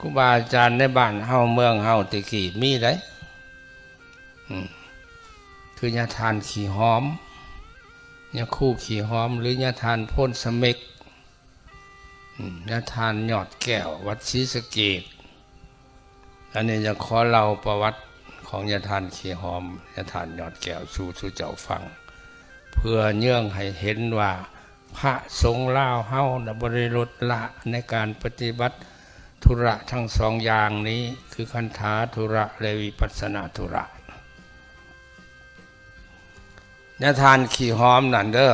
ຄູບາອາຈານໃນບ້ານເຮົາເມືອງເຮົາແຕ່ກີ້ມີໄດ໋ ອືມ ຄືຍາທ່ານຂີ້ຫອມ ຍາຄູຂີ້ຫອມ ຫຼື ຍາທ່ານໂພນສະເໝັກ ອືມ ຍາທ່ານຍອດແກ້ວ ວັດສີສະເກດ. ອັນນີ້ຈະຂໍເລົ່າປະຫວັດຂອງຍາທ່ານຂີ້ຫອມ ຍາທ່ານຍອດແກ້ວ ສູ່ ສູ່ເຈົ້າຟັງ ເພື່ອເຍືອງໃຫ້ເຫັນວ່າ ພະສົງລາວເຮົານະ ບໍ່ໄດ້ລົດລະໃນການປະຕິບັດທຸລະທັງສອງຢ່າງນີ້ ຄືຄັນທາທຸລະ ແລະ ວິປັດສະນາທຸລະ. ຍາທ່ານຂີ້ຫອມນັ້ນເດີ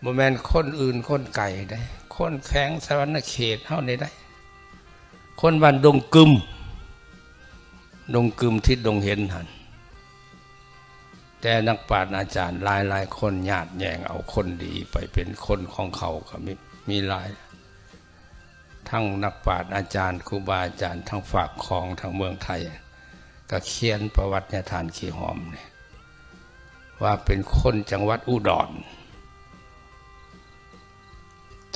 ບໍ່ແມ່ນຄົນອື່ນຄົນໄກເດ້ ຄົນແຂວງສະຫວັນນະເຂດເຮົານີ້ໄດ໋ ຄົນບ້ານດົງກຶມ ດົງກຶມທິດດົງເຫັນຫັ້ນ. ແຕ່ນັກປາດອາຈານຫຼາຍໆຄົນຍາດແຍ່ງເອົາຄົນດີໄປເປັນຄົນຂອງເຂົາກໍມີ ມີຫຼາຍ ທັງນັກປາດອາຈານ ຄູບາອາຈານ ທັງຟາກຂອງ ທັງເມືອງໄທ ກໍຂຽນປະຫວັດຍາທ່ານຂີ້ຫອມນີ້ ວ່າເປັນຄົນຈັງຫວັດອຸດອນ.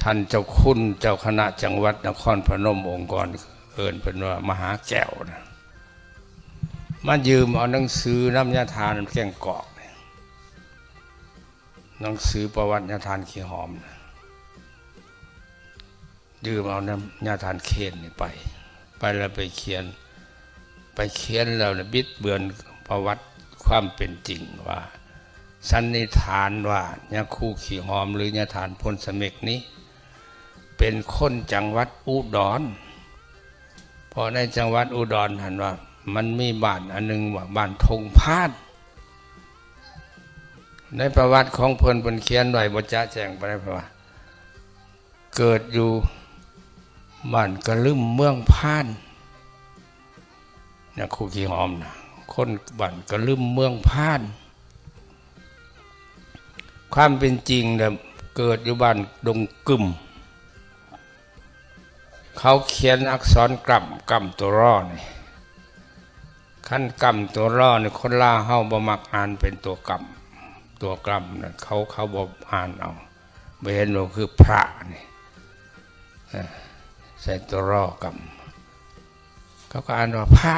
ທ່ານເຈົ້າຄຸນເຈົ້າຄະນະຈັງຫວັດນະຄອນພະນົມ ອົງກອນເອີ້ນເພິ່ນວ່າມະຫາແກ້ວນະ ມາຢືມເອົາໜັງສືນຳຍາທ່ານແກ້ງກອກນີ້ ໜັງສືປະຫວັດຍາທ່ານຂີ້ຫອມນະ ຢືມເອົານຳຍາທ່ານເຄນນີ້ໄປ ໄປແລ້ວໄປຂຽນ ໄປຂຽນແລ້ວລະບິດເບືອນປະຫວັດຄວາມເປັນຈິງວ່າ ສັນນິຖານວ່າຍາຄູຂີ້ຫອມ ຫຼື ຍາທ່ານໂພນສະເໝັກນີ້ ເປັນຄົນຈັງຫວັດອຸດອນ ເພາະໃນຈັງຫວັດອຸດອນຫັ້ນວ່າ ມັນມີບ້ານອັນໜຶ່ງວ່າບ້ານທົ່ງພານ ໃນປະຫວັດຂອງເພິ່ນ ເພິ່ນຂຽນໄວ້ບໍ່ຈະແຈ້ງປານໃດ ເພິ່ນວ່າ ເກີດຢູ່ບ້ານກະລຶມເມືອງພານ ຍາຄູຂີ້ຫອມນະ ຄົນບ້ານກະລຶມເມືອງພານ. ຄວາມເປັນຈິງແລ້ວເກີດຢູ່ບ້ານດົງກຶມ ເຂົາຂຽນອັກສອນກຳ ກຳຕົວ ຣ ນີ້ ຄັນກຳຕົວ ຣ ນີ້ ຄົນລາວເຮົາບໍ່ມັກອ່ານເປັນຕົວກຳ ຕົວກຳນະ ເຂົາ ເຂົາບໍ່ອ່ານເອົາ ບໍ່ເຫັນວ່າຄືພະນີ້ ເອີ ໃສ່ຕົວ ຣ ກຳ ເຂົາກໍອ່ານວ່າພະ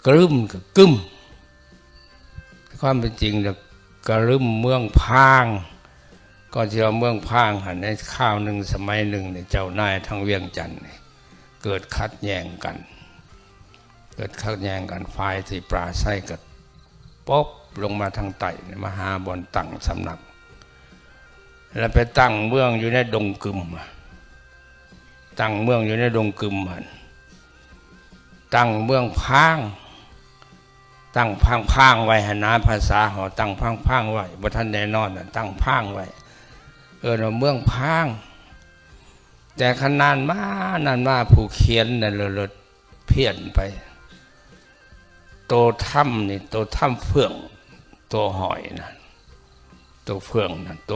ກະລຶມກໍກຶມ ຄວາມເປັນຈິງແລ້ວກະລຶມເມືອງພາງ ກໍຊິວ່າເມືອງພາງຫັ້ນ ໃນຄາວໜຶ່ງສະໄໝໜຶ່ງນີ້ ເຈົ້ານາຍທາງວຽງຈັນນີ້ ເກີດຂັດແຍ່ງກັນ ເກີດຂັດແຍ່ງກັນ ຝ່າຍທີ່ປາໄຊກໍປົບລົງມາທາງໃຕ້ ມາຫາບ່ອນຕັ້ງສຳນັກ ແລ້ວໄປຕັ້ງເມືອງຢູ່ໃນດົງກຶມ ຕັ້ງເມືອງຢູ່ໃນດົງກຶມຫັ້ນ ຕັ້ງເມືອງພາງ ຕັ້ງພາງໆໄວ້ຫັ້ນນາ ພາສາເຮົາຕັ້ງພາງໆໄວ້ ບໍ່ທັນແນ່ນອນນະ ຕັ້ງພາງໄວ້ ເອີ້ນວ່າເມືອງພາງ. ແຕ່ຄັນນານມາ ນານມາ ຜູ້ຂຽນນັ້ນລະ ລະພຽນໄປ ໂຕທຳນີ້ ໂຕທຳເຟືອງ ໂຕຫອຍນະ ໂຕເຟືອງນະ ໂຕ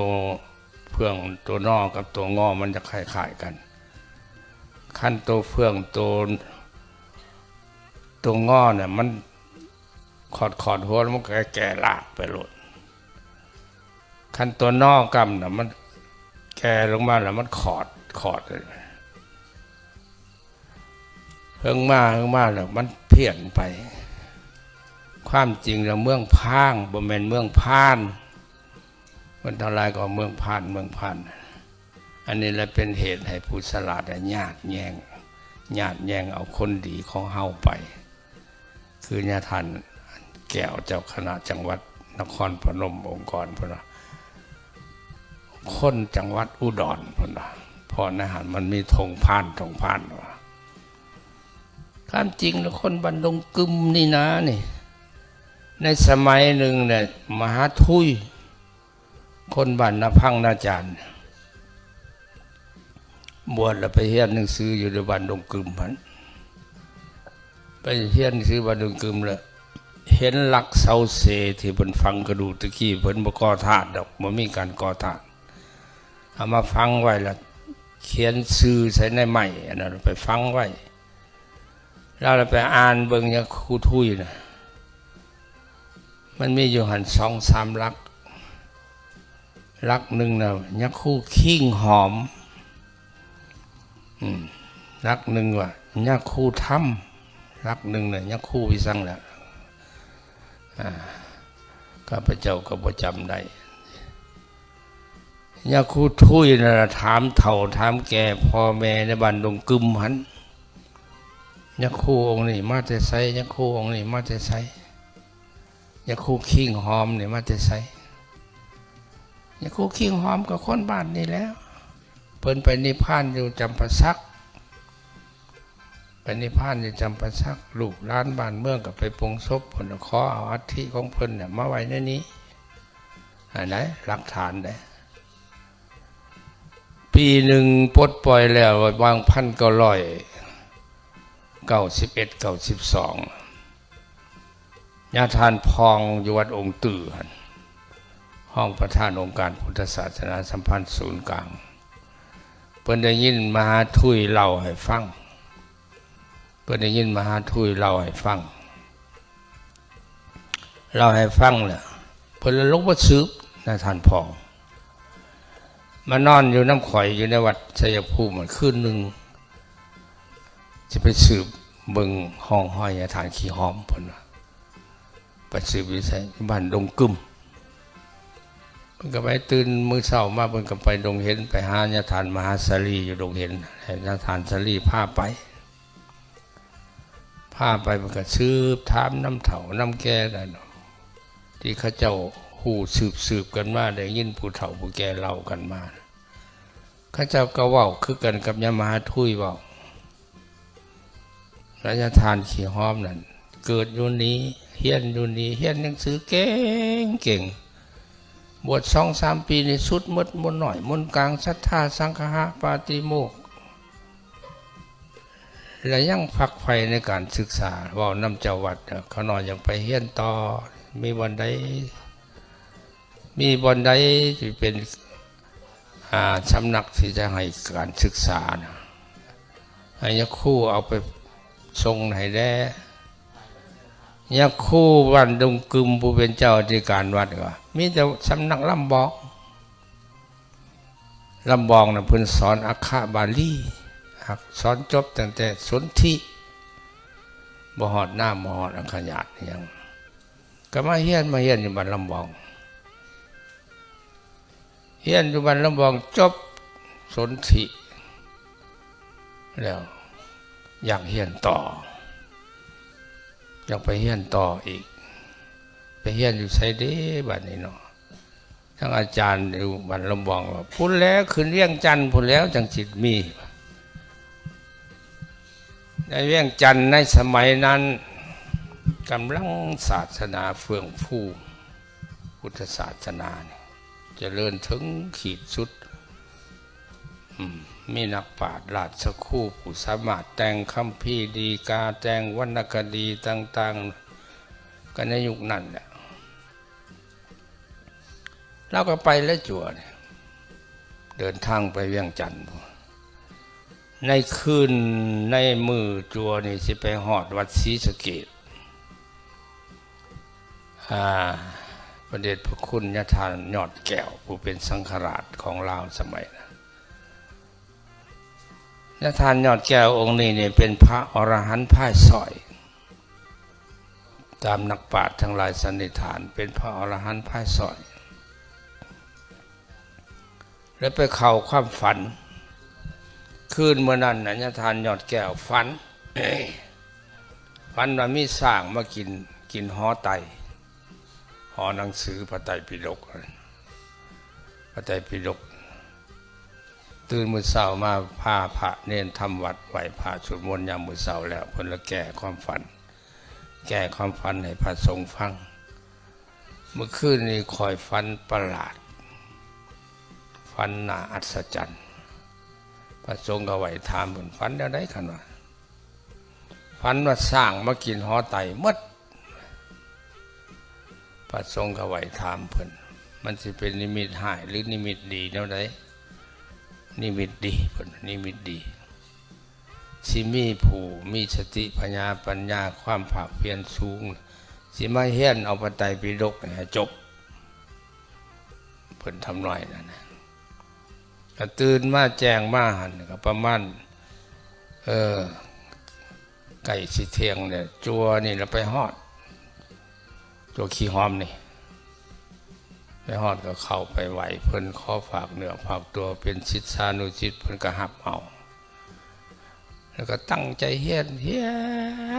ເຟືອງ ໂຕນໍກັບໂຕງໍມັນຈະຄ້າຍໆກັນ. ຄັນໂຕເຟືອງ ໂຕ ໂຕງໍນະ ມັນຂອດໆຫົວ ແລ້ວມັນກໍແກ່ລາກໄປໂລດ. ຄັນໂຕນໍກຳນະ ມັນແກ່ລົງມາແລ້ວມັນຂອດ ຂອດ ເຫິງມາ ເຫິງມາແລ້ວມັນພຽນໄປ. ຄວາມຈິງແລ້ວເມືອງພາງ ບໍ່ແມ່ນເມືອງພານ. ຄົນທັງຫຼາຍກໍເມືອງພານ ເມືອງພານ. ອັນນີ້ແຫຼະເປັນເຫດໃຫ້ຜູ້ສະຫຼາດຍາດແຍ່ງ ຍາດແຍ່ງເອົາຄົນດີຂອງເຮົາໄປ. ຄືຍາທ່ານແກ້ວ ເຈົ້າຄະນະຈັງຫວັດນະຄອນພະນົມ ອົງກອນເພິ່ນວ່າ ຄົນຈັງຫວັດອຸດອນ ເພິ່ນວ່າ ເພາະໃນຫັ້ນມັນມີທົ່ງພານ ທົ່ງພານວ່າ. ຄວາມຈິງແລ້ວຄົນບ້ານດົງກຶມນີ້ນານີ້ ໃນສະໄໝໜຶ່ງນີ້ ມະຫາທຸຍ ຄົນບ້ານນາພັງນາຈານ ບວດແລ້ວໄປຮຽນໜັງສືຢູ່ໃນບ້ານດົງກຶມຫັ້ນ ໄປຮຽນໜັງສືບ້ານດົງກຶມແລ້ວ ເຫັນຫຼັກເສົາເສທີ່ເພິ່ນຝັງກະດູກ ແຕ່ກີ້ເພິ່ນບໍ່ກໍ່ທາດດອກ ບໍ່ມີການກໍ່ທາດ ເອົາມາຝັງໄວ້ ແລ້ວຂຽນຊື່ໃສ່ໃນໄມ້ອັນນັ້ນໄປຝັງໄວ້. ລາວລະໄປອ່ານເບິ່ງຍາຄູທຸຍນະ ມັນມີຢູ່ຫັ້ນສອງສາມຫຼັກ. ຫຼັກໜຶ່ງນະ ຍາຄູຄີງຫອມ ອືມ ຫຼັກໜຶ່ງວ່າ ຍາຄູທຳ, ຫຼັກໜຶ່ງນະ ຍາຄູວິສັງລະ ອາ ຂ້າພະເຈົ້າກໍບໍ່ຈຳໄດ້. ຍາຄູທຸຍນັ້ນລະ ຖາມເຖົ້າຖາມແກ່ພໍ່ແມ່ໃນບ້ານດົງກຶມຫັ້ນ ຍາຄູອົງນີ້ມາແຕ່ໃສ? ຍາຄູອົງນີ້ມາແຕ່ໃສ? ຍາຄູຄີງຫອມນີ້ມາແຕ່ໃສ? ຍາຄູຄີງຫອມກໍຄົນບ້ານນີ້ແຫຼະ ເພິ່ນໄປນິບພານຢູ່ຈຳປາສັກ. ໄປນິບພານຢູ່ຈຳປາສັກ ລູກຫຼານບ້ານເມືອງກໍໄປປົງສົບເພິ່ນ ຂໍເອົາອັດຖິຂອງເພິ່ນນະມາໄວ້ໃນນີ້. ອັນໃດ ຫຼັກຖານເດ້. ປີໜຶ່ງປົດປ່ອຍແລ້ວ ຫວ່າງພັນເກົ້າຮ້ອຍເກົ້າສິບເອັດ ເກົ້າສິບສອງ ຍາທ່ານພອງຢູ່ວັດອົງຕື້ຫັ້ນ ຮອງປະທານອົງການພຸດທະສາສະໜາສຳພັນສູນກາງ ເພິ່ນໄດ້ຍິນມະຫາທຸຍເລົ່າໃຫ້ຟັງ. ເພິ່ນໄດ້ຍິນມະຫາທຸຍເລົ່າໃຫ້ຟັງ ເລົ່າໃຫ້ຟັງແລ້ວ ເພິ່ນລະລົງມາສືບນາຍທ່ານພອງ ມານອນຢູ່ນຳຂ້ອຍຢູ່ໃນວັດໄຊຍະພູມ ຄືນໜຶ່ງ ຊິໄປສືບເບິ່ງຮ່ອງຮອຍຍາທ່ານຂີ້ຫອມ ເພິ່ນວ່າ. ໄປສືບຢູ່ໃສ? ບ້ານດົງກຶມ. ເພິ່ນກໍໄປ ຕື່ນມື້ເຊົ້າມາ ເພິ່ນກໍໄປດົງເຫັນ ໄປຫາຍາທ່ານມະຫາສາລີຢູ່ດົງເຫັນ ໃຫ້ຍາທ່ານສາລີພາໄປ. ພາໄປ ເພິ່ນກໍສືບຖາມນຳເຖົ້ານຳແກ່ນັ້ນ ທີ່ເຂົາເຈົ້າຮູ້ສືບໆກັນມາ ໄດ້ຍິນຜູ້ເຖົ້າຜູ້ແກ່ເລົ່າກັນມາ. ເຂົາເຈົ້າກໍເວົ້າຄືກັນກັບຍາມະຫາທຸຍເວົ້າ ລະຍາທ່ານຂີ້ຫອມນັ້ນ ເກີດຢູ່ນີ້ ຮຽນຢູ່ນີ້ ຮຽນໜັງສືເກັ່ງໆ ບວດສອງສາມປີນີ້ສຸດໝົດ ມົນນ້ອຍ ມົນກາງ ສັດທາ ສັງຄະຫະ ປາຕິໂມກ ແລະ ຍັງຝັກໃຝ່ໃນການສຶກສາ. ເວົ້ານຳເຈົ້າວັດ ຂ້ານ້ອຍຢາກໄປຮຽນຕໍ່ ມີບ່ອນໃດ ມີບ່ອນໃດທີ່ເປັນ ອາ ສຳນັກທີ່ຈະໃຫ້ການສຶກສານະ ໃຫ້ຍາຄູເອົາໄປສົ່ງໃຫ້ແດ່. ຍາຄູບ້ານດົງກຶມ ຜູ້ເປັນເຈົ້າອະທິການວັດ ວ່າມີແຕ່ສຳນັກລຳບອງ. ລຳບອງນະ ເພິ່ນສອນອັກຂະບາລີ ສອນຈົບຕັ້ງແຕ່ສົນທິ ບໍ່ຮອດນາມ ບໍ່ຮອດອັກຂະຍາດຫຍັງ. ກໍມາຮຽນ ມາຮຽນຢູ່ບ້ານລຳບອງ ຮຽນຢູ່ບ້ານລຳບອງ ຈົບສົນທິແລ້ວ ຢາກຮຽນຕໍ່ ຢາກໄປຮຽນຕໍ່ອີກ. ໄປຮຽນຢູ່ໃສເດບາດນີ້ເນາະ? ທາງອາຈານຢູ່ບ້ານລຳບອງວ່າ ພຸ້ນແຫຼະ ຂຶ້ນວຽງຈັນພຸ້ນແຫຼະ ຈັ່ງຊິມີ. ໃນວຽງຈັນໃນສະໄໝນັ້ນ ກຳລັງສາສະໜາເຟື່ອງຟູ ພຸດທະສາສະໜານີ້ຈະເລີນເຖິງຂີດສຸດ. ອືມ ມີນັກປາດລາຊະຄູຜູ້ສາມາດແຕ່ງຄຳພີດີກາ ແຕ່ງວັນນະຄະດີຕ່າງໆ ກໍໃນຍຸກນັ້ນແຫຼະ. ລາວກໍໄປແລ້ວ ຈົວນີ້ ເດີນທາງໄປວຽງຈັນ. ໃນຄືນໃນມື້ຈົວນີ້ຊິໄປຮອດວັດສີສະເກດ ອາ ພະເດດພະຄຸນຍາທ່ານຍອດແກ້ວ ຜູ້ເປັນສັງຄະລາດຂອງລາວສະໄໝນັ້ນ. ຍາທ່ານຍອດແກ້ວອົງນີ້ນີ້ເປັນພະອໍລະຫັນພາຍສອຍ ຕາມນັກປາດທັງຫຼາຍສັນນິຖານ ເປັນພະອໍລະຫັນພາຍສອຍ ແລະ ໄປເຂົ້າຄວາມຝັນ. ຄືນມື້ນັ້ນນະ ຍາທ່ານຍອດແກ້ວຝັນ ຝັນວ່າມີຊ້າງມາກິນ ກິນຫໍໄຕ ຫໍໜັງສືພະໄຕປິດົກ ພະໄຕປິດົກ. ຕື່ນມື້ເຊົ້າມາ ພາພະເນນທຳວັດ ໄຫວ້ພະສວດມົນຍາມມື້ເຊົ້າແລ້ວ ເພິ່ນລະແກ້ຄວາມຝັນ ແກ້ຄວາມຝັນໃຫ້ພະສົງຟັງ. ເມື່ອຄືນນີ້ຂ້ອຍຝັນປະຫຼາດ ຝັນໜ້າອັດສະຈັນ. ພະສົງກໍໄຫວ້ຖາມເພິ່ນ ຝັນແນວໃດ? ຄັນວ່າ ຝັນວ່າຊ້າງມາກິນຫໍໄຕໝົດ. ພະສົງກໍໄຫວ້ຖາມເພິ່ນ ມັນຊິເປັນນິມິດຮ້າຍ ຫຼື ນິມິດດີແນວໃດ? ນິມິດດີ ເພິ່ນວ່າ ນິມິດດີ ຊິມີຜູ້ມີສະຕິ ພະຍາ ປັນຍາ ຄວາມພາກພຽນສູງ ຊິມາຮຽນເອົາພະໄຕປິດົກໃຫ້ຈົບ. ເພິ່ນທຳນອຍນັ້ນນະ. ກໍຕື່ນມາແຈ້ງມາຫັ້ນ ກໍປະມານ ເອີ ໃກ້ຊິທ່ຽງແລ້ວ ຈົວນີ້ລະໄປຮອດ ຈົວຂີ້ຫອມນີ້ ໄປຮອດກໍເຂົ້າໄປໄຫວ້ເພິ່ນ ຂໍຝາກເນື້ອຝາກຕົວເປັນສິດສານຸສິດ ເພິ່ນກໍຮັບເອົາ ແລ້ວກໍຕັ້ງໃຈຮຽນ ຮຽ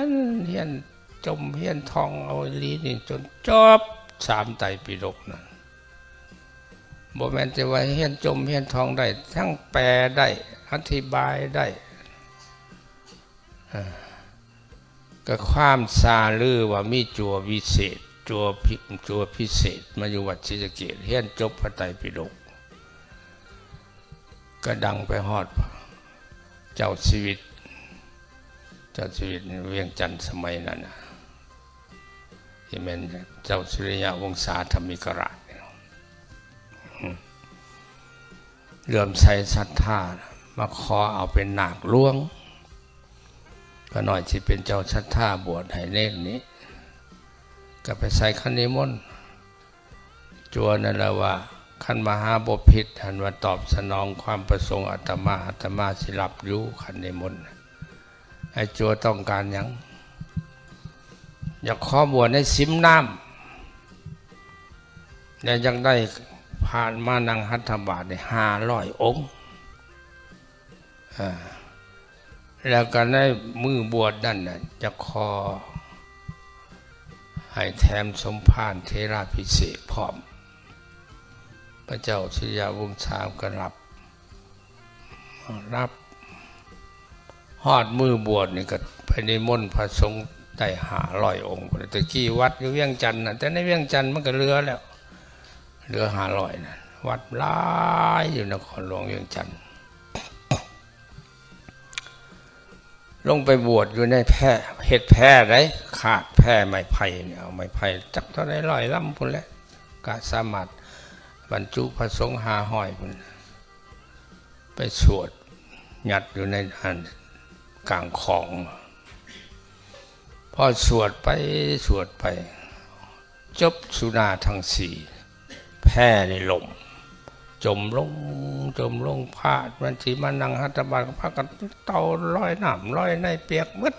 ນ ຮຽນຈົມຮຽນທ່ອງເອົາອີ່ຫຼີນີ້ ຈົນຈົບສາມໄຕປິດົກນັ້ນ. ບໍ່ແມ່ນແຕ່ວ່າຮຽນຈົມຮຽນທ່ອງໄດ້ ທັງແປໄດ້ ອະທິບາຍໄດ້ ເອີ ກໍຄວາມຊ່າລືວ່າມີຈົວວິເສດ ຈົວພິ ຈົວພິເສດມາຢູ່ວັດສີສະເກດ ຮຽນຈົບພະໄຕປິດົກ ກໍດັງໄປຮອດເຈົ້າຊີວິດ ເຈົ້າຊີວິດວຽງຈັນສະໄໝນັ້ນນະ ທີ່ແມ່ນເຈົ້າສຸລິຍະວົງສາທຳມິກະລາດ ເຫຼື້ອມໃສສັດທາ ມາຂໍເອົາເປັນນາກຫຼວງ ຂ້ານ້ອຍຊິເປັນເຈົ້າສັດທາບວດໃຫ້ເນນນີ້ ກໍໄປໃສ່ຂັນນິມົນ ຈົວນັ້ນລະວ່າ ຄັນມະຫາບົພິດຫັ້ນວ່າຕອບສະໜອງຄວາມປະສົງອາດຕະມາ ອາດຕະມາຊິຮັບຢູ່ ຂັນນິມົນ ໃຫ້ຈົວຕ້ອງການຫຍັງ? ຢາກຂໍບວດໃນສິມນ້ຳ ແລະ ຢາກໄດ້ພະມານັ່ງຮັດຖະບາດນີ້ຫ້າຮ້ອຍອົງ ອາ ແລ້ວກໍໃນມື້ບວດນັ້ນນະ ຈະຂໍໃຫ້ແຖມສົມພານເຖລາພິເສກພ້ອມ. ພະເຈົ້າສຸລິຍະວົງສາກໍຮັບ ຮັບ ຮອດມື້ບວດນີ້ກໍໄປນິມົນພະສົງໄດ້ຫ້າຮ້ອຍອົງພຸ້ນ. ແຕ່ກີ້ວັດຢູ່ວຽງຈັນນະ ແຕ່ໃນວຽງຈັນມັນກໍເຫຼືອແລ້ວ ເຫຼືອຫ້າຮ້ອຍນະ ວັດຫຼາຍຢູ່ນະຄອນຫຼວງວຽງຈັນ. ລົງໄປບວດຢູ່ໃນແພ ເຮັດແພໄດ໋ ຄາດແພໄມ້ໄຜ່ນີ້ ເອົາໄມ້ໄຜ່ຈັກເທົ່າໃດຮ້ອຍລຳພຸ້ນແຫຼະ ກະສາມາດບັນຈຸພະສົງຫ້າຮ້ອຍພຸ້ນ ໄປສວດຍັດຢູ່ໃນອັນກາງຂອງ. ພໍສວດໄປສວດໄປ ຈົບສຸນາທັງສີ່ ແພນີ້ລົ້ມ ຈົມລົງ ຈົມລົງ ພະມັນຊິມານັ່ງຮັດຖະບາດ ກໍພາກັນເຕົາລອຍນ້ຳລອຍໃນ ປຽກໝົດ.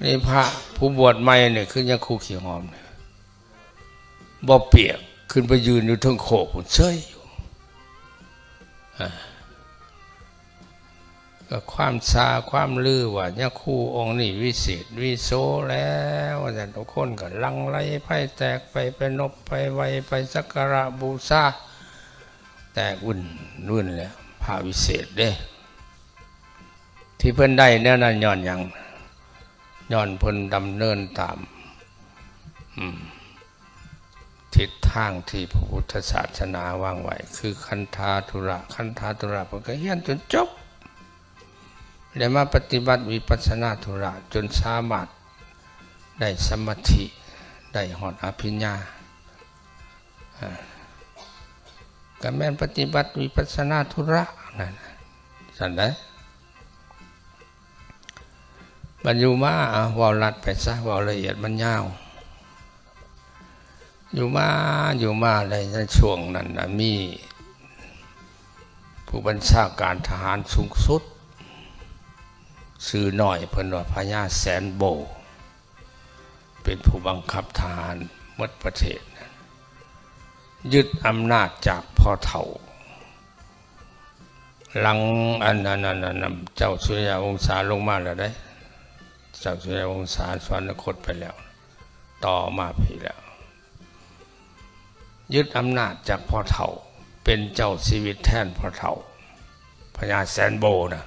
ນີ້ພະຜູ້ບວດໃໝ່ນີ້ ຄືຍາຄູຂີ້ຫອມນີ້ ບໍ່ປຽກ ຂຶ້ນໄປຢືນຢູ່ເທິງໂຄກພຸ້ນເຊີຍຢູ່ ອາ ກໍຄວາມຊ່າຄວາມລືວ່າຍາຄູອົງນີ້ວິເສດວິໂສແລ້ວ ວ່າຊັ້ນ ທຸກຄົນກໍຫຼັ່ງໄຫຼໄປແຕກໄປ ໄປນົບໄປໄຫວ້ໄປສັກກາລະບູຊາ ແຕກວຸ້ນວືນແລ້ວ ພະວິເສດເດ້. ທີ່ເພິ່ນໄດ້ແນວນັ້ນຍ້ອນຫຍັງ? ຍ້ອນເພິ່ນດຳເນີນຕາມ ອືມ ທິດທາງທີ່ພະພຸດທະສາສະໜາວາງໄວ້ ຄືຄັນທາທຸລະ ຄັນທາທຸລະ ເພິ່ນກໍຮຽນຈົນຈົບ ແລ້ວມາປະຕິບັດວິປັດສະນາທຸລະ ຈົນສາມາດໄດ້ສະມາທິ ໄດ້ຮອດອະພິນຍາ ອາ ກໍແມ່ນປະຕິບັດວິປັດສະນາທຸລະນັ້ນ ຊັ້ນໃດ. ບັດຢູ່ມາ ເວົ້າລັດໄປຊະ ເວົ້າລະອຽດມັນຍາວ. ຢູ່ມາ ຢູ່ມາ ໃນ ໃນຊ່ວງນັ້ນນະ ມີຜູ້ບັນຊາການທະຫານສູງສຸດ ຊື່ນ້ອຍ ເພິ່ນວ່າພະຍາແສນໂບ ເປັນຜູ້ບັງຄັບທະຫານໝົດປະເທດ ຍຶດອຳນາດຈາກພໍ່ເຖົ້າ. ຫຼັງອັນ ອັນ ອັນ ອັນ ອັນ ເຈົ້າສຸລິຍະວົງສາລົງມາແລ້ວເດ້ ເຈົ້າສຸລິຍະວົງສາສະຫວັນນະຄົດໄປແລ້ວ ຕໍ່ມາພີ້ແລ້ວ ຍຶດອຳນາດຈາກພໍ່ເຖົ້າ ເປັນເຈົ້າຊີວິດແທນພໍ່ເຖົ້າ ພະຍາແສນໂບນະ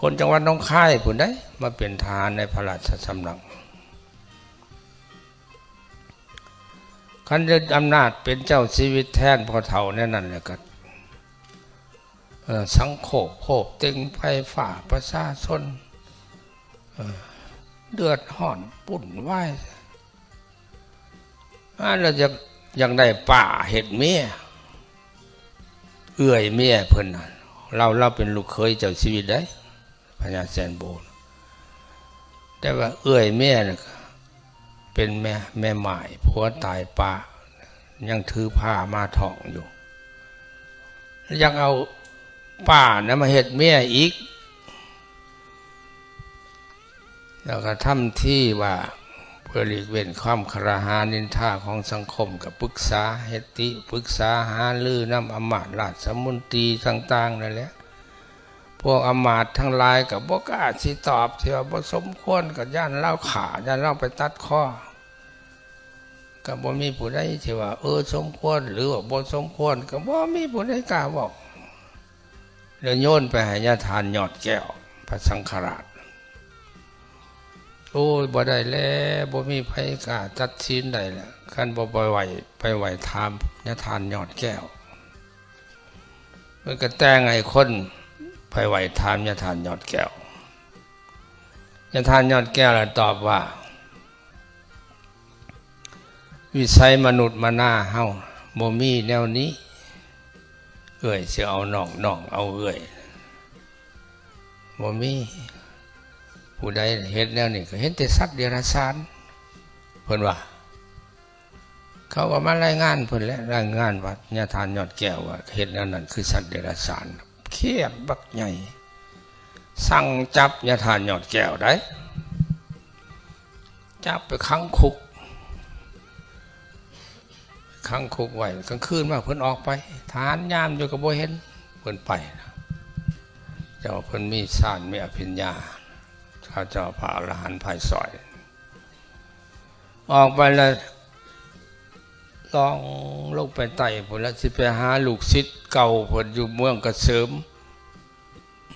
ຄົນຈັງຫວັດໜອງຄາຍພຸ້ນໃດ໋ ມາເປັນທະຫານໃນພະລາຊະສຳນັກ. ຄັນຍຶດອຳນາດເປັນເຈົ້າຊີວິດແທນພໍ່ເຖົ້າແນວນັ້ນແລ້ວກໍ ເອີ ສັງໂຄບໂພບເຕັງໄຟຟ້າປະຊາຊົນ ເອີ ເດືອດຮ້ອນວຸ້ນວາຍ ອາ ແລ້ວຢາກ ຢາກໄດ້ປ້າເຮັດເມຍ ເອື້ອຍເມຍເພິ່ນນະ ລາວ ລາວເປັນລູກເຂີຍເຈົ້າຊີວິດໃດ໋ ພະຍາແສນໂບ ແຕ່ວ່າເອື້ອຍເມຍນະ ເປັນແມ່ ແມ່ໝ້າຍ ຜົວຕາຍປ້າ ຍັງຖືພ້າມາທ້ອງຢູ່ ຢາກເອົາ ປ້ານະມາເຮັດເມຍອີກ. ແລ້ວກໍທຳທີ່ວ່າເພື່ອຫຼີກເວັ້ນຄວາມຄະລະຫານິນທາຂອງສັງຄົມ ກໍປຶກສາເຮັດຕິ ປຶກສາຫາລືນຳອຳມາດລາຊະມົນຕີຕ່າງໆນັ້ນແຫຼະ. ພວກອຳມາດທັງຫຼາຍກໍບໍ່ກ້າຊິຕອບ ທີ່ວ່າບໍ່ສົມຄວນ ກໍຢ້ານລາວຂ້າ ຢ້ານລາວໄປຕັດຄໍ. ກໍບໍ່ມີຜູ້ໃດທີ່ວ່າ ເອີ ສົມຄວນ ຫຼືວ່າບໍ່ສົມຄວນ ກໍບໍ່ມີຜູ້ໃດກ້າເວົ້າ. ແລ້ວໂຍນໄປໃຫ້ຍາທ່ານຍອດແກ້ວ ພະສັງຄະລາດ. ໂອ້ຍ ບໍ່ໄດ້ແລ້ວ ບໍ່ມີໃຜກ້າຕັດສິນໄດ້ແລ້ວ ຄັນບໍ່ໄປໄຫວ້ ໄປໄຫວ້ຖາມຍາທ່ານຍອດແກ້ວ. ເພິ່ນກໍແຕ່ງໃຫ້ຄົນໄປໄຫວ້ຖາມຍາທ່ານຍອດແກ້ວ. ຍາທ່ານຍອດແກ້ວລະຕອບວ່າ ວິໄສມະນຸດມະນາເຮົາບໍ່ມີແນວນີ້. ເອື້ອຍຊິເອົານ້ອງ ນ້ອງເອົາເອື້ອຍ ບໍ່ມີ. ຜູ້ໃດເຮັດແນວນີ້ກໍເຫັນແຕ່ສັດເດຍລະສານ ເພິ່ນວ່າ. ເຂົາກໍມາລາຍງານເພິ່ນແຫຼະ ລາຍງານວ່າຍາທ່ານຍອດແກ້ວວ່າເຮັດແນວນັ້ນຄືສັດເດຍລະສານ. ຄຽດບັກໃຫຍ່ ສັ່ງຈັບຍາທ່ານຍອດແກ້ວໄດ໋ ຈັບໄປຂັງຄຸກ ຂັງຄຸກໄວ້. ກາງຄືນມາເພິ່ນອອກໄປ ທະຫານຍາມຢູ່ກໍບໍ່ເຫັນເພິ່ນໄປນະ. ເຈົ້າເພິ່ນມີຊານ ມີອະພິນຍາ ເຂົາເຈົ້າພະອະລະຫັນພາຍສອຍ. ອອກໄປແລ້ວ ລ່ອງລົງໄປໃຕ້ພຸ້ນລະ ຊິໄປຫາລູກສິດເກົ່າເພິ່ນຢູ່ເມືອງກະເສີມ.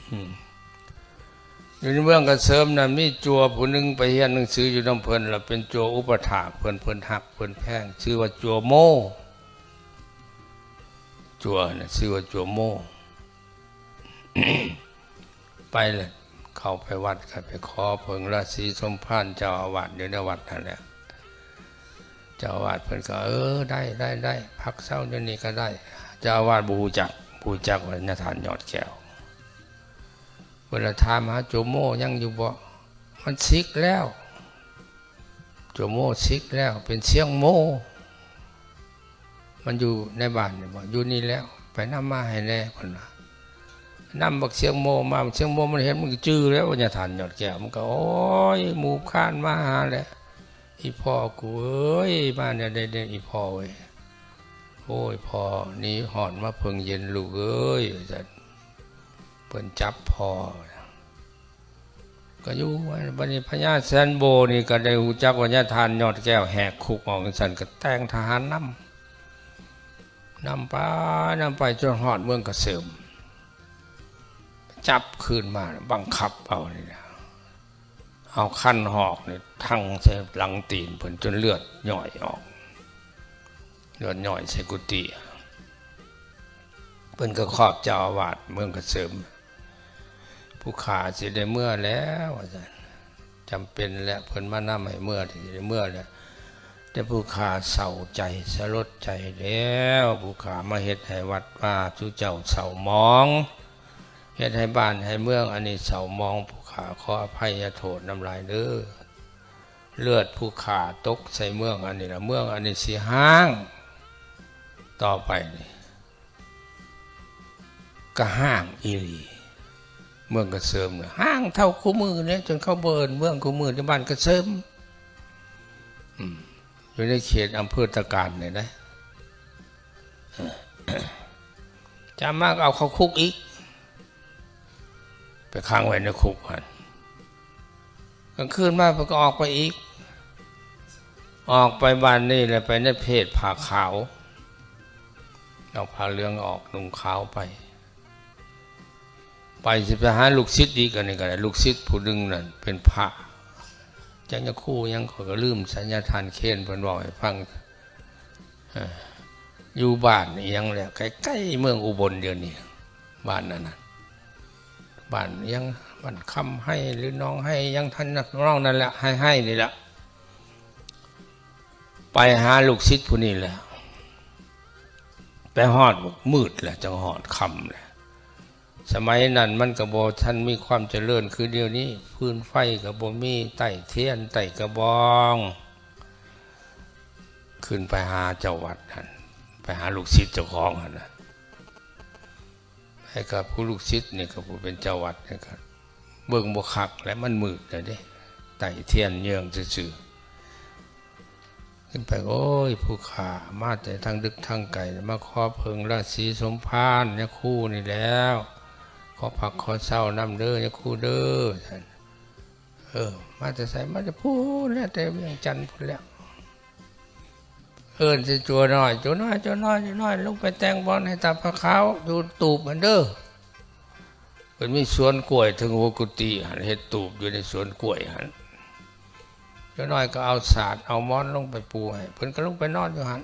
ອືມ ຢູ່ໃນເມືອງກະເສີມນັ້ນ ມີຈົວຜູ້ໜຶ່ງໄປຮຽນໜັງສືຢູ່ນຳເພິ່ນ ລະເປັນຈົວອຸປະຖາກເພິ່ນ ເພິ່ນຮັກເພິ່ນແພງ ຊື່ວ່າຈົວໂມ. ຈົວນະ ຊື່ວ່າຈົວໂມ. ໄປເລີຍ ເຂົ້າໄປວັດ ກໍໄປຂໍເພິ່ງລາສີສົມພານເຈົ້າອາວາດຢູ່ໃນວັດນັ້ນແຫຼະ. ເຈົ້າອາວາດເພິ່ນກໍ ເອີ ໄດ້ ໄດ້ ໄດ້ ພັກເຊົາຢູ່ນີ້ກໍໄດ້. ເຈົ້າອາວາດບໍ່ຮູ້ຈັກ ບໍ່ຮູ້ຈັກວ່າຍາທ່ານຍອດແກ້ວ. ເພິ່ນລະຖາມຫາໂຈໂມຍັງຢູ່ບໍ່? ມັນສິກແລ້ວ ໂຈໂມສິກແລ້ວ ເປັນຊຽງໂມ. ມັນຢູ່ໃນບ້ານນີ້ບໍ່? ຢູ່ນີ້ແລ້ວ ໄປນຳມາໃຫ້ແດ່ ເພິ່ນວ່າ. ນຳບັກຊຽງໂມມາ ບັກຊຽງໂມມັນເຫັນ ມັນກໍຈື່ແລ້ວວ່າຍາທ່ານຍອດແກ້ວ. ມັນກໍ ໂອ້ຍ ມູບຄານມາຫາແຫຼະ ອີ່ພໍ່ກູເອີຍ ມາແນວໃດເດ ອີ່ພໍ່ເອີຍ. ໂອ້ຍ ພໍ່ໜີຮ້ອນມາເພິ່ງເຢັນລູກເອີຍ ວ່າຊັ້ນ. ເພິ່ນຈັບພໍ່ ກໍຢູ່. ບັດນີ້ພະຍາແສນໂບນີ້ກໍໄດ້ຮູ້ຈັກວ່າຍາທ່ານຍອດແກ້ວແຫກຄຸກອອກຈັ່ງຊັ້ນ ກໍແຕ່ງທະຫານນຳ ນຳໄປ ນຳໄປຈົນຮອດເມືອງກະເສີມ ຈັບຄືນມາ ບັງຄັບເອົານີ້ນະ ເອົາຄັນຫອກນີ້ທັງໃສ່ຫຼັງຕີນເພິ່ນຈົນເລືອດຍ້ອຍອອກ ເລືອດຍ້ອຍໃສ່ກຸຕິ. ເພິ່ນກໍຂອບເຈົ້າອາວາດເມືອງກະເສີມ ຜູ້ຂ້າຊິໄດ້ເມືອແລ້ວ ວ່າຊັ້ນ. ຈຳເປັນແລ້ວ ເພິ່ນມານຳໃຫ້ເມືອ ຊິໄດ້ເມືອແລ້ວ. ແຕ່ຜູ້ຂ້າເສົ້າໃຈ ສະຫຼົດໃຈແລ້ວ ຜູ້ຂ້າມາເຮັດໃຫ້ວັດວາສູ່ເຈົ້າເສົ້າໝອງ ເຮັດໃຫ້ບ້ານໃຫ້ເມືອງອັນນີ້ເສົ້າໝອງ ຜູ້ຂ້າຂໍອະໄພຍະໂທດນຳຫຼາຍເດີ. ເລືອດຜູ້ຂ້າຕົກໃສ່ເມືອງອັນນີ້ລະ ເມືອງອັນນີ້ຊິຮ້າງຕໍ່ໄປນີ້. ກະຮ້າງອີ່ຫຼີ ເມືອງກະເສີມນະ ຮ້າງເທົ່າຄູ່ມື້ນີ້ ຈົນເຂົາບໍ່ເອີ້ນເມືອງຄູ່ມື້ນີ້ ບ້ານກະເສີມ. ອືມ ຢູ່ໃນເຂດອຳເພີຕະການນີ້ນະ ຈຳມາກໍເອົາເຂົ້າຄຸກອີກ ໄປຂັງໄວ້ໃນຄຸກຫັ້ນ. ກາງຄືນມາເພິ່ນກໍອອກໄປອີກ ອອກໄປບ້ານນີ້ແລ້ວໄປໃນເພດຜ້າຂາວ ເອົາຜ້າເຫຼືອງອອກນຸ່ງຂາວໄປ ໄປຊິໄປຫາລູກສິດອີກ. ອັນນີ້ກໍໄດ້ ລູກສິດຜູ້ໜຶ່ງນັ້ນເປັນພະ ຈັກຍາຄູຫຍັງ ຂ້ອຍກໍລືມ ສັນຍາທ່ານເຄນເພິ່ນເວົ້າໃຫ້ຟັງ. ເອີ ຢູ່ບ້ານອີ່ຫຍັງແຫຼະ ໃກ້ໆເມືອງອຸບົນດຽວນີ້ ບ້ານນັ້ນນະ ບ້ານອີ່ຫຍັງ ບ້ານຄຳໄຮ ຫຼືໜອງໄຮຫຍັງ ທຳນອງນັ້ນແຫຼະ ໄຮໆນີ້ແຫຼະ. ໄປຫາລູກສິດຜູ້ນີ້ແຫຼະ ໄປຮອດມືດແຫຼະ ຈັ່ງຮອດຄ່ຳແຫຼະ. ສະໄໝນັ້ນມັນກໍບໍ່ທັນມີຄວາມຈະເລີນຄືດຽວນີ້ ຟືນໄຟກໍບໍ່ມີ ໄຕ້ທຽນ ໄຕ້ກະບອງ. ຂຶ້ນໄປຫາເຈົ້າວັດຫັ້ນ ໄປຫາລູກສິດເຈົ້າຂອງຫັ້ນນະ ໄປ ໃຫ້ກັບຜູ້ລູກສິດນີ້ ກັບຜູ້ເປັນເຈົ້າວັດນີ້ ກໍເບິ່ງບໍ່ຄັກແຫຼະ ມັນມືດແລ້ວເດ້ ໄຕ້ທຽນເຍືອງຊື່ໆ ຂຶ້ນໄປ ໂອ້ຍ ຜູ້ຂ້າມາແຕ່ທາງດຶກທາງໄກ ມາຂໍເພິ່ງລາສີສົມພານຍາຄູນີ້ແລ້ວ ຂໍພັກຂໍເຊົານຳເດີຍາຄູເດີ ວ່າຊັ້ນ. ເອີ ມາແຕ່ໃສ? ມາແຕ່ພຸ້ນແຫຼະ ແຕ່ວຽງຈັນພຸ້ນແຫຼະ. ເອີ້ນໃສ່ຈົວນ້ອຍ ຈົວນ້ອຍ ຈົວນ້ອຍ ຈົວນ້ອຍ ລົງໄປແຕ່ງບ່ອນໃຫ້ຕາຜາຂາວຢູ່ຕູບຫັ້ນເດີ. ເພິ່ນມີສວນກ້ວຍເທິງຫົວກຸຕິຫັ້ນ ເຮັດຕູບຢູ່ໃນສວນກ້ວຍຫັ້ນ. ຈົວນ້ອຍກໍເອົາສາດເອົາໝອນລົງໄປປູໃຫ້ ເພິ່ນກໍລົງໄປນອນຢູ່ຫັ້ນ.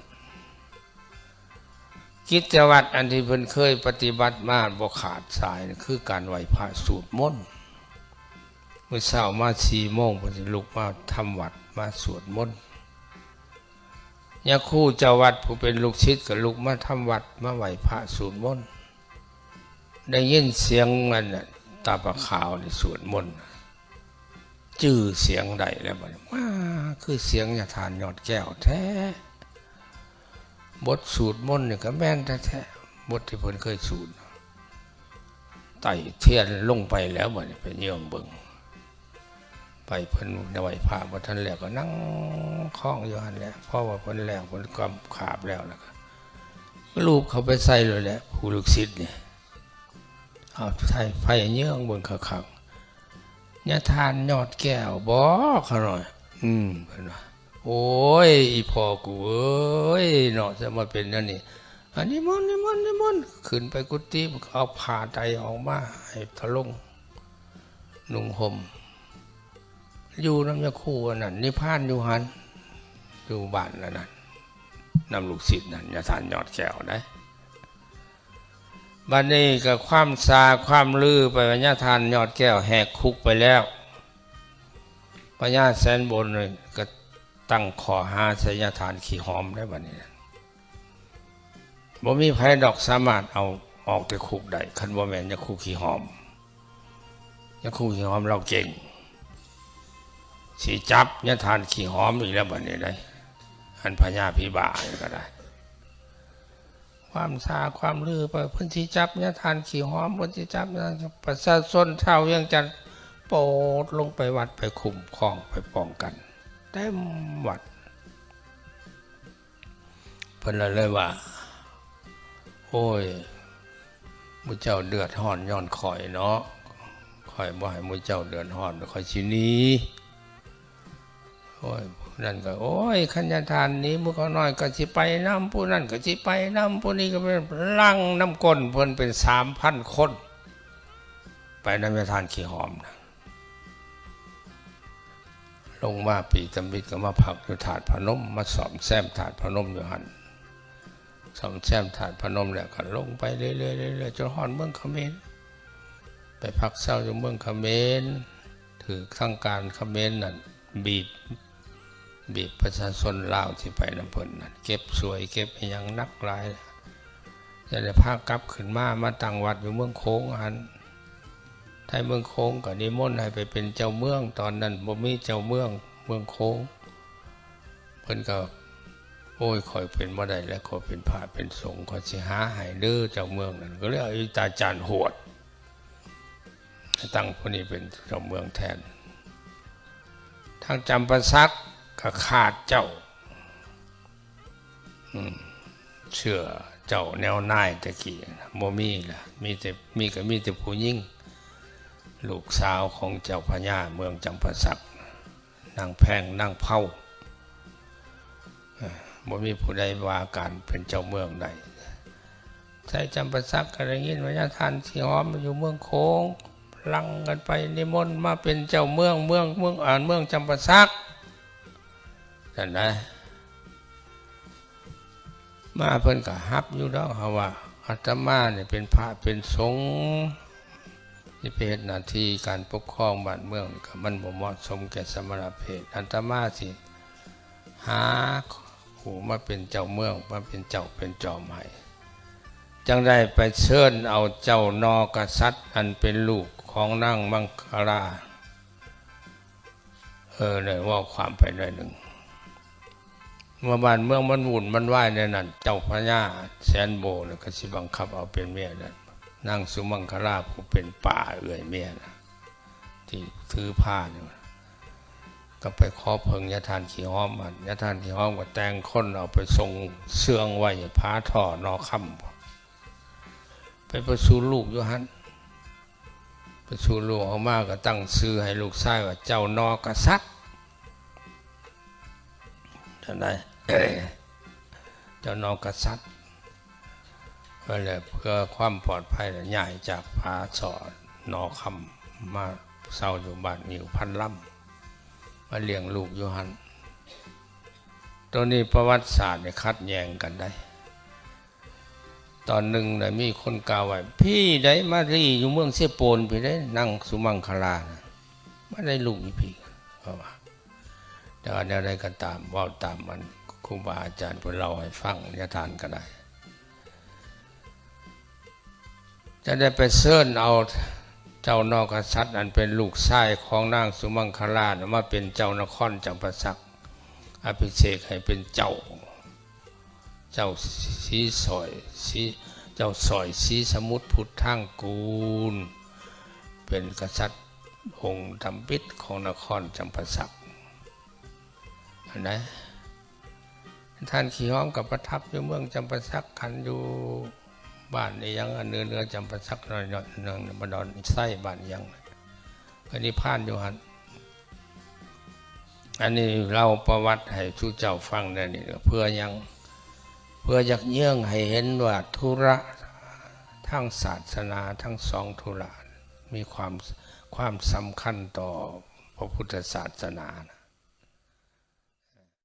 ກິດຈະວັດອັນທີ່ເພິ່ນເຄີຍປະຕິບັດມາບໍ່ຂາດສາຍ ຄືການໄຫວ້ພະສູດມົນ. ມື້ເຊົ້າມາສີ່ໂມງ ເພິ່ນຊິລຸກມາທຳວັດ ມາສວດມົນ. ຍາຄູເຈົ້າວັດຜູ້ເປັນລູກສິດກໍລຸກມາທຳວັດ ມາໄຫວ້ພະສູດມົນ. ໄດ້ຍິນສຽງອັນ ຕາຜາຂາວນີ້ສວດມົນ ຈື່ສຽງໄດ້ແລ້ວບັດນີ້ ວ້າ ຄືສຽງຍາທ່ານຍອດແກ້ວແທ້. ບົດສູດມົນນີ້ກໍແມ່ນແທ້ໆ ບົດທີ່ເພິ່ນເຄີຍສູດ. ໄຕ້ທຽນລົງໄປແລ້ວບັດນີ້ ໄປເຍືອງເບິ່ງ ໄປເພິ່ນໄຫວ້ພະບໍ່ທັນແລ້ວ ກໍນັ່ງຄ້ອງຢູ່ຫັ້ນແຫຼະ. ເພາະວ່າເພິ່ນແລ້ວ ເພິ່ນກຳຂາບແລ້ວ ແລ້ວກໍລູບເຂົ້າໄປໃສ່ໂລດແຫຼະ ຜູ້ລູກສິດນີ້. ເອົາໄຟ ໄຟເຍືອງເບິ່ງຄັກໆ ຍາທ່ານຍອດແກ້ວບໍ ຂ້ານ້ອຍ? ອືມ ເພິ່ນວ່າ ໂອ້ຍ ອີພໍ່ກູເອີຍເນາະ ຈະມາເປັນແນວນີ້. ອາ ນິມົນ ນິມົນ ນິມົນ. ຂຶ້ນໄປກຸຕິ ເອົາຜ້າໄຕອອກມາໃຫ້ທະລົງນຸ່ງຫົ່ມ. ຢູ່ນຳຍາຄູອັນນັ້ນ ນິບພານຢູ່ຫັ້ນ ຢູ່ບ້ານອັນນັ້ນ ນຳລູກສິດນັ້ນ ຍາທ່ານຍອດແກ້ວໄດ໋. ບັດນີ້ກໍຄວາມຊາຄວາມລືໄປວ່າຍາທ່ານຍອດແກ້ວແຫກຄຸກໄປແລ້ວ. ພະຍາແສນບົນນີ້ກໍຕັ້ງຂໍ້ຫາໃສ່ຍາທ່ານຂີ້ຫອມໄດ໋ບັດນີ້ນະ. ບໍ່ມີໃຜດອກສາມາດເອົາອອກແຕ່ຄຸກໄດ້ ຄັນບໍ່ແມ່ນຍາຄູຂີ້ຫອມ. ຍາຄູຂີ້ຫອມລາວເກັ່ງ ຊິຈັບຍາທ່ານຂີ້ຫອມອີກແລ້ວບັດນີ້ໄດ໋. ອັນພະຍາຜີບ້ານີ້ກໍໄດ້ ຄວາມຊາຄວາມລືໄປ ເພິ່ນຊິຈັບຍາທ່ານຂີ້ຫອມ ເພິ່ນຊິຈັບ ປະຊາຊົນຊາວວຽງຈັນໂປດລົງໄປວັດ ໄປຄຸ້ມຄອງ ໄປປ້ອງກັນເຕັມວັດ. ເພິ່ນລະເລີຍວ່າ ໂອ້ຍ ໝູ່ເຈົ້າເດືອດຮ້ອນຍ້ອນຂ້ອຍເນາະ ຂ້ອຍບໍ່ໃຫ້ໝູ່ເຈົ້າເດືອດຮ້ອນ ຂ້ອຍຊິໜີ. ໂອ້ຍ ຜູ້ນັ້ນກໍ ໂອ້ຍ ຄັນຍາທ່ານໜີ ໝູ່ຂ້ານ້ອຍກໍຊິໄປນຳ ຜູ້ນັ້ນກໍຊິໄປນຳ ຜູ້ນີ້ກໍໄປລັງນຳກົ້ນເພິ່ນເປັນສາມພັນຄົນ ໄປນຳຍາທ່ານຂີ້ຫອມນະ. ລົງມາປີຕຳອິດກໍມາພັກຢູ່ທາດພະນົມ ມາສ້ອມແຊມທາດພະນົມຢູ່ຫັ້ນ. ສ້ອມແຊມທາດພະນົມແລ້ວກໍລົງໄປເລື້ອຍໆ ເລື້ອຍໆ ຈົນຮອດເມືອງຂະເໝນ ໄປພັກເຊົາຢູ່ເມືອງຂະເໝນ. ຖືກທາງການຂະເໝນນັ້ນບີບ ບີບປະຊາຊົນລາວທີ່ໄປນຳເພິ່ນນັ້ນ ເກັບສວຍເກັບອີ່ຫຍັງໜັກຫຼາຍ ຈັ່ງໄດ້ພາກັບຂຶ້ນມາ ມາຕັ້ງວັດຢູ່ເມືອງໂຂງຫັ້ນ. ໄທເມືອງໂຂງກໍນິມົນໃຫ້ໄປເປັນເຈົ້າເມືອງ ຕອນນັ້ນບໍ່ມີເຈົ້າເມືອງເມືອງໂຂງ. ເພິ່ນກໍ ໂອ້ຍ ຂ້ອຍເປັນບໍ່ໄດ້ແລ້ວ ຂ້ອຍເປັນພະເປັນສົງ ຂ້ອຍຊິຫາໃຫ້ເດີເຈົ້າເມືອງນັ້ນ. ກໍເລີຍເອົາອີຕາຈານຫວດ ຕັ້ງຜູ້ນີ້ເປັນເຈົ້າເມືອງແທນ. ທາງຈຳປາສັກກໍຂາດເຈົ້າ ອືມ ເຊື່ອເຈົ້າແນວນາຍແຕ່ກີ້ບໍ່ມີລະ ມີແຕ່ ມີກໍມີແຕ່ຜູ້ຍິງ ລູກສາວຂອງເຈົ້າພະຍາເມືອງຈຳປາສັກ ນາງແພງ ນາງເພົາ ເອີ ບໍ່ມີຜູ້ໃດວ່າການເປັນເຈົ້າເມືອງໄດ້. ໄທຈຳປາສັກກໍໄດ້ຍິນວ່າຍາທ່ານສີຫອມຢູ່ເມືອງໂຂງ ຫຼັ່ງກັນໄປນິມົນມາເປັນເຈົ້າເມືອງ ເມືອງ ເມືອງ ເອີ ເມືອງຈຳປາສັກ ຊັ້ນນະ. ມາເພິ່ນກໍຮັບຢູ່ດອກ ເຮົາວ່າອາດຕະມານີ້ເປັນພະເປັນສົງ ຊິໄປເຮັດໜ້າທີ່ການປົກຄອງບ້ານເມືອງນີ້ ກໍມັນບໍ່ເໝາະສົມແກ່ສະມະນະເພດ. ອາດຕະມາຊິຫາຜູ້ມາເປັນເຈົ້າເມືອງ ມາເປັນເຈົ້າເປັນຈອມໃຫ້. ຈັ່ງໄດ້ໄປເຊີນເອົາເຈົ້ານໍກະສັດ ອັນເປັນລູກຂອງນາງມັງຄະລາ ເອີ ໄດ້ເວົ້າຄວາມໄປໜ້ອຍໜຶ່ງ ເມື່ອບ້ານເມືອງມັນວຸ່ນມັນວາຍແນວນັ້ນ ເຈົ້າພະຍາແສນໂບນີ້ກໍຊິບັງຄັບເອົາເປັນເມຍນັ້ນ ນາງສຸມັງຄະລາຜູ້ເປັນປ້າເອື້ອຍເມຍນະ ທີ່ຖືພານຢູ່ ກໍໄປຂໍເພິ່ງຍາທ່ານຂີ້ຫອມ ຍາທ່ານຂີ້ຫອມກໍແຕ່ງຄົນເອົາໄປສົ່ງເຊື່ອງໄວ້ ຜາທໍ່ໜໍ່ຄຳ ໄປປະສູດລູກຢູ່ຫັ້ນ ປະສູດລູກອອກມາກໍຕັ້ງຊື່ໃຫ້ລູກຊາຍວ່າເຈົ້າໜໍ່ກະສັດ ຈັ່ງໃດ ເຈົ້າໜໍ່ກະສັດ ແລ້ວເພື່ອຄວາມປອດໄພ ແລ້ວຍ້າຍຈາກຜາສໍ່ໜໍ່ຄຳ ມາເຊົ່າຢູ່ບ້ານງິ້ວພັນລຳ ມາລ້ຽງລູກຢູ່ຫັ້ນ. ໂຕນີ້ປະຫວັດສາດນີ້ຂັດແຍ່ງກັນໄດ໋. ຕອນໜຶ່ງນະ ມີຄົນກ່າວວ່າ ພີ້ໃດມາລີ້ຢູ່ເມືອງເຊໂປນພີ້ໃດ ນາງສຸມັງຄະລານະ ມາໄດ້ລູກຢູ່ພີ້ ເຂົາວ່າ. ແຕ່ວ່າແນວໃດກໍຕາມ ເວົ້າຕາມອັນຄູບາອາຈານເພິ່ນເລົ່າໃຫ້ຟັງ ຍາທ່ານກໍໄດ້ ຈະໄດ້ໄປເຊີນເອົາເຈົ້າໜໍ່ກະສັດ ອັນເປັນລູກຊາຍຂອງນາງສຸມັງຄະລານະ ມາເປັນເຈົ້ານະຄອນຈຳປາສັກ ອະພິເສກໃຫ້ເປັນເຈົ້າ ເຈົ້າສີສອຍ ສີ ເຈົ້າສອຍສີສະໝຸດພຸດທາງກູນ ເປັນກະສັດອົງທຳອິດຂອງນະຄອນຈຳປາສັກ ຫັ້ນນະ. ທ່ານຂີ້ຫອມກໍປະທັບຢູ່ເມືອງຈຳປາສັກ ຄັນຢູ່ບ້ານອີ່ຫຍັງ ເໜືອ ເໜືອຈຳປາສັກໜ້ອຍໆ ໜຶ່ງ ບ້ານດອນໄຊ ບ້ານອີ່ຫຍັງ ກໍນິບພານຢູ່ຫັ້ນ. ອັນນີ້ເລົ່າປະຫວັດໃຫ້ສູ່ເຈົ້າຟັງແນວນີ້ ເພື່ອຫຍັງ? ເພື່ອຢາກເຍີ້ງໃຫ້ເຫັນວ່າທຸລະທາງສາສະໜາທັງສອງທຸລະ ມີຄວາມ ຄວາມສຳຄັນຕໍ່ພະພຸດທະສາສະໜານະ.